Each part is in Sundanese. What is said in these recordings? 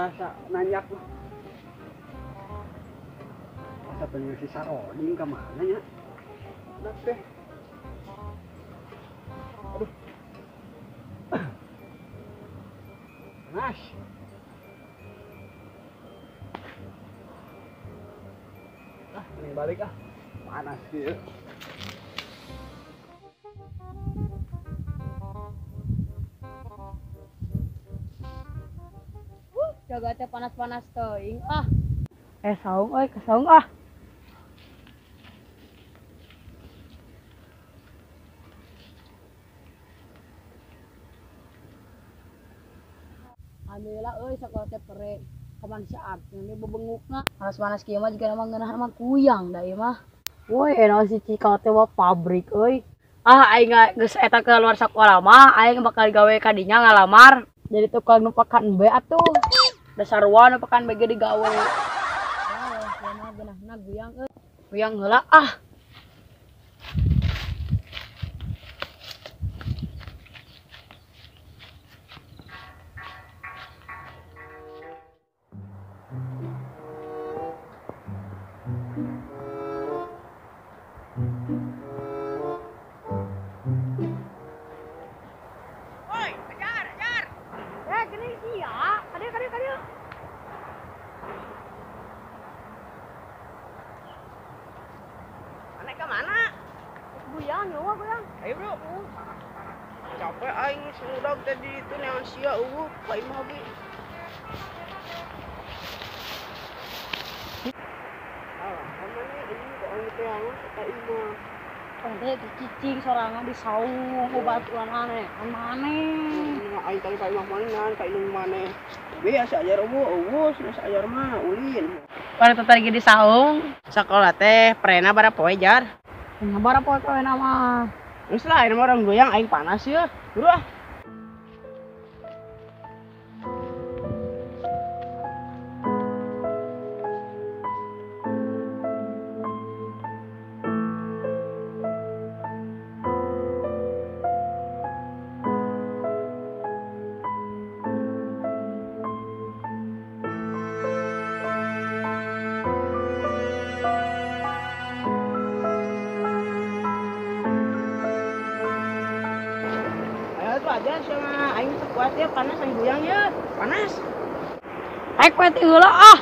Biasa nanyak mah. Asa pengen si Saroding ka mana nya? Budak teh. Aduh. Panas. Ah, mending balik ah. Panas kieu. Jaga teh panas-panas teuing ah. Saung euy, ka saung ah. Alhamdulillah euy sakola teh pere. Kapan si Arti ini bebengukna. Panas-panas kieu mah jiga mah ngeunah mah kuyang da ieu mah. Woi, enak si Cika teh mah pabrik euy. Ah aing geus eta keluar sakola mah aing bakal gawe ka dinya ngalamar jadi tukang nupakan be atuh. Dasar wa nupakan be ge digawe. Ah, ieu mah geunahna guyang euy. Guyang heula ah. Woi, ajar, ajar. Gini sia. Kadieu, kadieu, kadieu. Mana ke mana? Guyang, nyawa guyang. Ayo, bro. Capek aing sudah tadi itu neangan sia eueuh ka imah ge. Ah, mana ini kok aing teh ka imah. Teh cicing sorangan di saung batuan aneh. Maneh. Aing tadi ka imah maneh ka indung maneh. Biasa ajar eueuh, eueuh cenah ajar mah ulin. Pada tadi di saung. Sakola teh prena bara poe jar. Bara poe poe mah. Geus lah ayeuna mah urang goyang aing panas yeuh. Buru ah. Aja sama aing sekuat ya panas aing goyang ya panas. Rek we teh heula ah.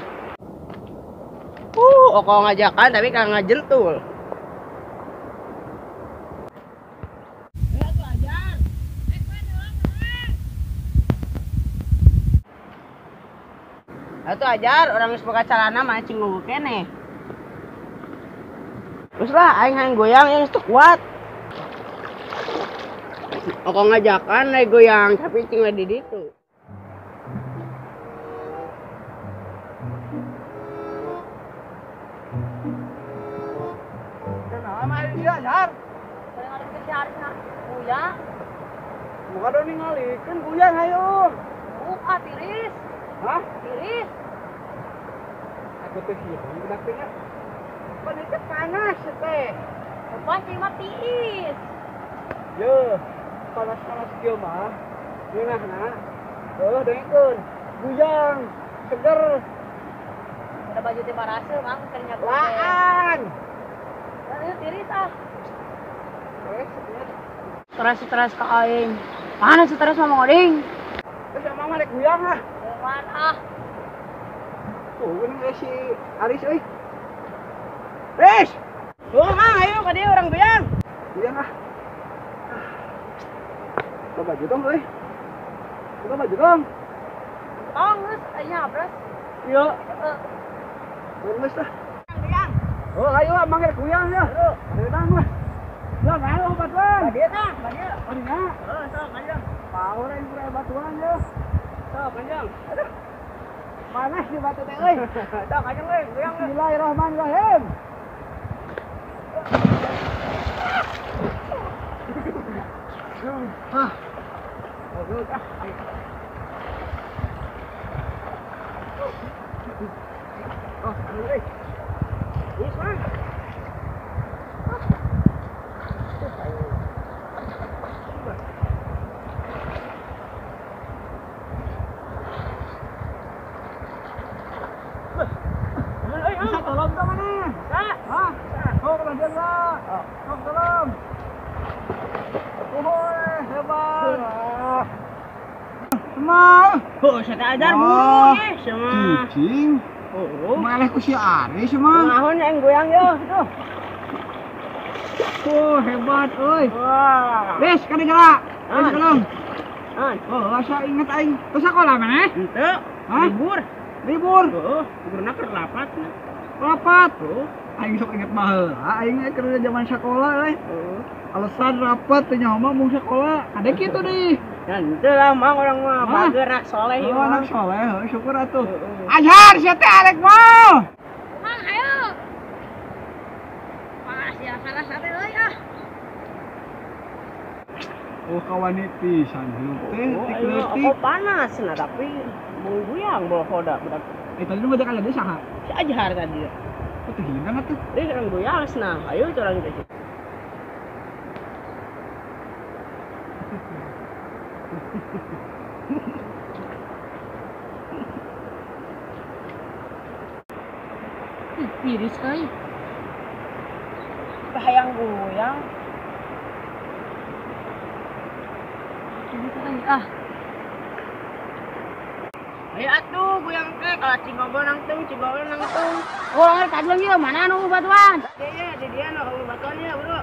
Oko ngajakan tapi kang ngajentul. Ayo tuh ajar. Rek we teh heula. Atuh ajar orang geus boga calana mah cing ngugu keneh. Terus lah aing hayang goyang yang geus kuat. Oko ngajakan naik goyang tapi cing di ditu. Kenapa mah dia jar? Paling ada ke si Aris na goyang. Buka dong ningalikeun goyang hayu. Buka tiris. Hah? Tiris. Aku teh ieu budak teh nya. Pan itu panas teh. Pan cing mah tiis. Yeuh. Panas-panas kieu mah ngeunahna heuh dengekeun guyang seger. Ada baju teh barase mang keur nyaku. Laan. Heuh tiris ah. Stres Stres ka aing. Mana stres mah Mang Oding? Terus emang mah rek guyang ah. Mana ah. Tuh ini si Aris euy. Riz. Tuh mang ayo ka dieu urang guyang. Guyang ah. Buka baju dong, euy. Buka baju dong. Tong geus aya abras. Iya. Heeh. Geus lah. Guyang. Oh, ayo mang rek guyang ya. Heeh. Lah. Lah, ayo batuan. Ba dieu tah, ba dieu. Oh, dina. Heeh, sok kanjeng. Power aing pura batuan ya. Sok kanjeng. Aduh. Panas di batu teh euy. Sok kanjeng euy, guyang. Bismillahirrahmanirrahim. Ah. Bagus ah. Oh, euy. Geus mah. Bisa tolong ka mana? Hah? Oh, kelajian lah. Sok tolong. Oh, hebat. Semua. Oh, saya ajar buru ye, semua. Cicing. Oh. Malah ku si Aris mah. Ngahon aing goyang yo, tuh. Oh, hebat euy. Wah. Wes, kade gerak. Wes tolong. Oh, asa inget aing. Terus sekolah mana? Henteu. Libur. Libur. Heeh, liburna keur rapat. Rapat. Heeh. Aing sok inget baheula, aing keur zaman sekolah euy. Heeh. Alasan rapat teh nyaho mah mung sekolah. Ada kitu deh. Henteu lah mang urang mah bager anak soleh ieu. Anak soleh, heuh syukur atuh. Ajar sia teh arek mah. Mang ayo. Panas ya salah sate euy ah. Oh kawani pisan hirup teh leutik. Oh panas nah tapi mung guyang bawa hoda budak. Tadi nu ngajak aya deui saha? Si Ajar tadi. Oh teh hindang atuh. Deui urang guyang nah, ayo urang teh. Tiris euy. Hayang goyang. Tiris euy ah. Ayo atuh goyang teh kalau cigogo nangtung, cigogo nangtung. Oh, kadang ieu mana nu batuan? Iya, di dia nu batuan ya, Bro.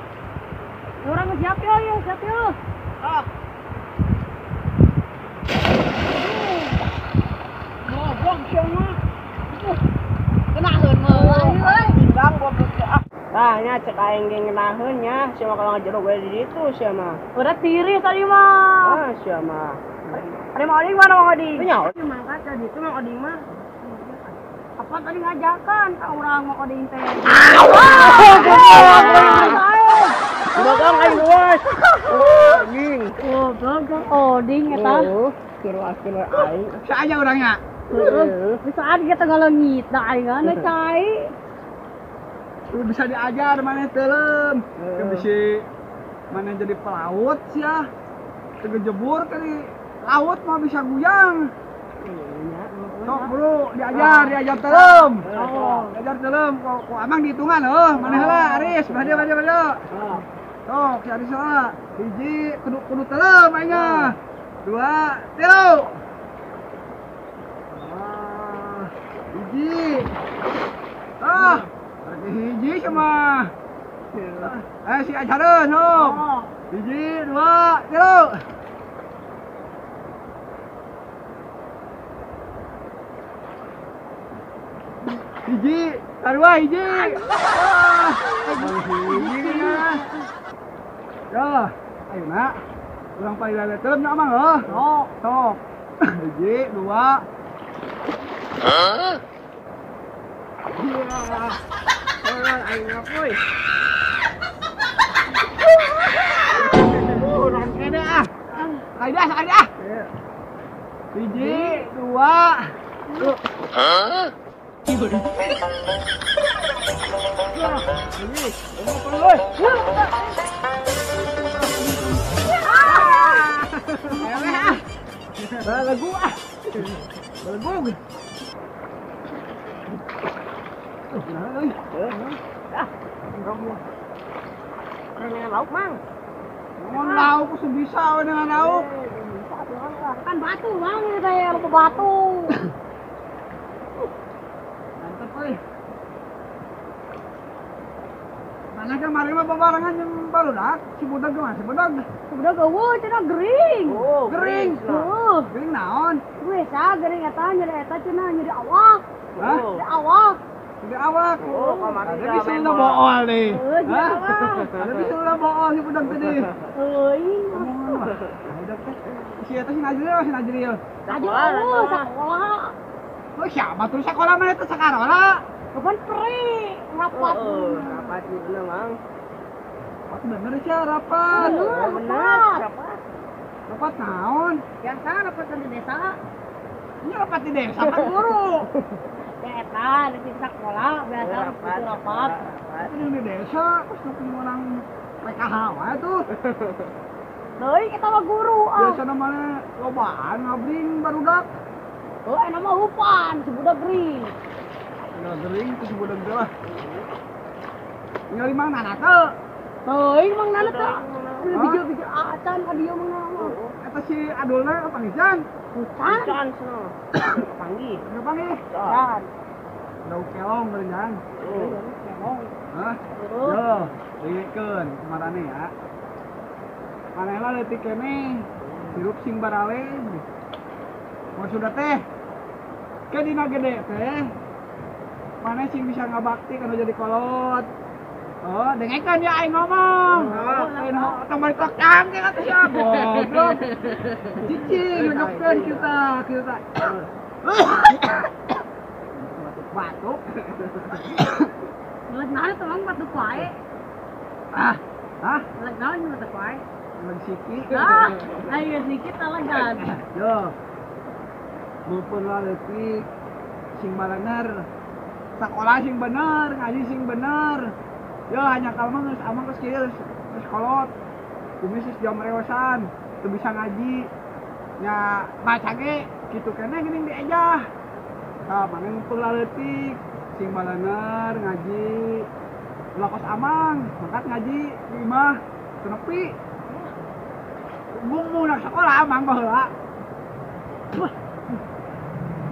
Urang siap yo, yo, siap yo. Oh. Goblok sia mah. Kenaheun mah euy. Bang goblok ah. Tah nya cek aing ge ngeunaheun nya, sia mah kalau ngajero gue di ditu sia mah. Udah tiris tadi mah. Ah, sia mah. Ada mau oding mana mau oding? Nya oding mangkat ka ditu mah oding mah. Apa tadi ngajakan ka urang mau oding teh. Goblok aing bos. Anjing. Goblok oding eta. Oh, kira-kira aing. Sa aja urangnya. Heeh. Bisa kita ngalengit da aing anu cai. Lu bisa diajar maneh teuleum. Ke bisi maneh jadi pelaut sia. Teu ngejebur ke di laut mah bisa guyang. Sok bro, diajar, diajar teuleum. Diajar teuleum ku amang dihitungan heuh, maneh heula Aris, bade bade bade. Sok si Aris heula. Hiji kudu kudu teuleum aing mah. Dua, tilu. Ah, hiji. Ah, hiji sama. Si ajareun sok. Hiji, dua, tilu. Hiji, dua hiji. Ah, hiji nah. Ya, ayo nak. Urang paling lele teuleum nya amang heuh. Sok. Sok. Hiji, dua. Hah? Iya. Aing ngapoy. Oh, urang kene ah. Ayo ah, ayo ah. Hiji, dua. Hah? Balagu ah. Balagu. Dengan lauk, Mang. Dengan lauk kudu bisa we dengan lauk. Kan batu, Mang, ini teh lupa batu. Mantap euy. Mana kemarin mah babarengan jeung barudak, si budak mah, si budak. Si budak eueuh cenah gering. Oh, gering. Heuh. Gering naon? Biasa gering eta nyeri eta cenah nyeri awak. Hah? Nyeri awak. Nyeri awak. Oh, kamari ada bisa ulah bool nih. Heuh, nyeri awak. Ada bisa ulah bool si budak tadi. Euy. Budak teh. Si eta si Najril, si Najril. Najril eueuh sakola. Oh, siapa tuh sekolah mana itu sakarola? Kapan pre rapat. Oh, rapat bener, Mang. Rapat bener sih rapat. Bener, rapat. Rapat naon? Biasa rapat di desa. Ini rapat di desa kan guru. Ya eta di sekolah biasa rapat. Rapat. Ini di desa terus nu orang PKH wae tuh. Deui kita mah guru ah. Biasa namanya lobaan ngabring barudak. Oh, enak mah hupan, si budak gering. Gering itu sebudeg teh lah. Ningali Mang Nana teu. Teuing Mang Nana teh. Bijil-bijil acan ka dieu Mang Nana mah. Eta si Adulna panggihan? Can. Can cenah. Panggih. Panggih. Can. Dau kelong berenang. Kelong. Hah? Yo, dengekeun kumarane ya. Manehna leutik keneh, hirup sing barale. Maksudna teh ke dina gede teh maneh sing bisa ngabakti kana jadi kolot. Oh, dengekeun ya aing ngomong. Aing tong balik tong ke atuh sia goblok. Cicing ngedokkeun kita, kita. Batuk. Ngeleg naon teh Mang batuk wae. Ah, hah? Ngeleg naon batuk wae? Ngeleg siki. Ah, ayo siki talagan. Yo. Mumpun leutik sing balener. Sakola sing bener, ngaji sing bener. Yo hanya kalma geus amang geus kieu geus kolot. Kumis geus jam reosan, teu bisa ngaji. Nya baca ge kitu keneh geuning diejah. Tah maneh ngumpul leutik sing balener ngaji. Ulah kos amang, mangkat ngaji di imah teu nepi. Bumbu nak sekolah amang baheula. Wah.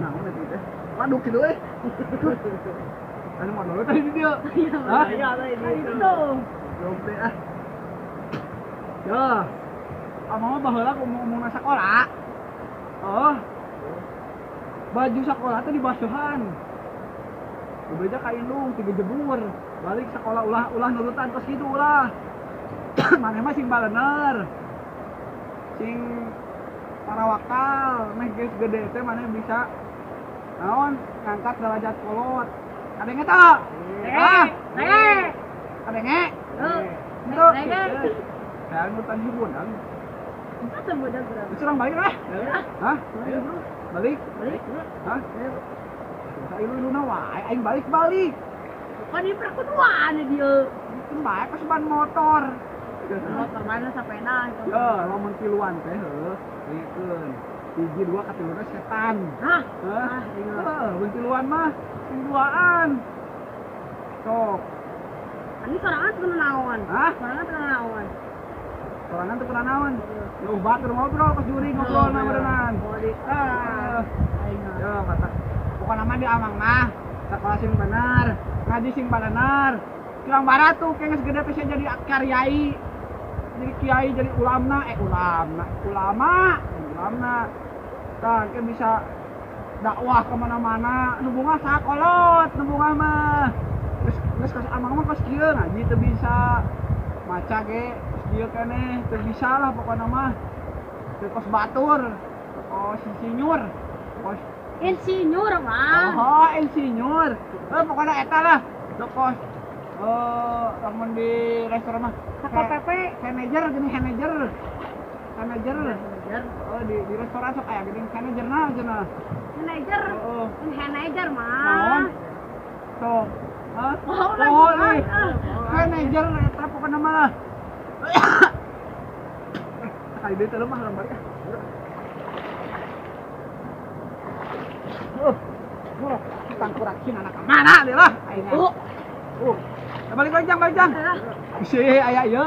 Naon eta teh? Waduh kitu euy. Anu modal tadi di dieu. Hah? Iya tadi di dieu. Goblok ah. Yo. Amang mah baheula ngomong sekolah. Oh. Baju sekolah teh dibasuhan. Bebeja ka indung tiga jebur. Balik sekolah ulah ulah nurutan kos kitu ulah. Maneh mah sing balener. Sing parawakal, meh geus gede teh maneh bisa naon ngangkat derajat kolot. Kadenge teu? Ah, kadenge. Heuh. Kadenge. Saya nurutan si budang. Entah teh budak berapa. Geus urang balik lah. Hah? Balik? Balik. Hah? Ilu-iluna wae aing balik-balik. Kan ieu perkuduan dieu. Kan bae pas ban motor. Motor mana sapena itu. Yo, lamun tiluan teh heuh, dengekeun. Hiji dua katiluna setan. Hah? Hah? Heuh, mun tiluan mah sing duaan. Sok. Ani sorangan teu naon? Hah? Sorangan teu naon? Sorangan teu naon? Yo batur ngobrol pas juri ngobrol na berenang. Ah. Yo kata bukan nama di amang mah, sekolah sing bener, ngaji sing bener. Kilang barat tuh kayak geus gede teh jadi kiai. Jadi kiai jadi ulamna, ulama, ulamna. Tah ke bisa dakwah kemana-mana, nu bungah sakolot, nu bungah mah. Geus kos amang mah kos kieu ngaji teu bisa. Maca ge kos kieu keneh teu bisa lah pokona mah. Teu kos batur, kos insinyur, kos insinyur mah. Oh, insinyur. Pokoknya eta lah. Kos lamun di restoran mah Satpol PP, manager gini manager. Manager. Oh, di restoran sok aya geuning manajerna cenah. Manager. Heeh. Manager mah. Naon? Sok. Hah? Oh, nih. Manager eta pokokna mah lah. Kali deui teh mah lembar ah. Tangkurakin anak mana dia lah. Balik balik jang, balik jang. Si aya ieu.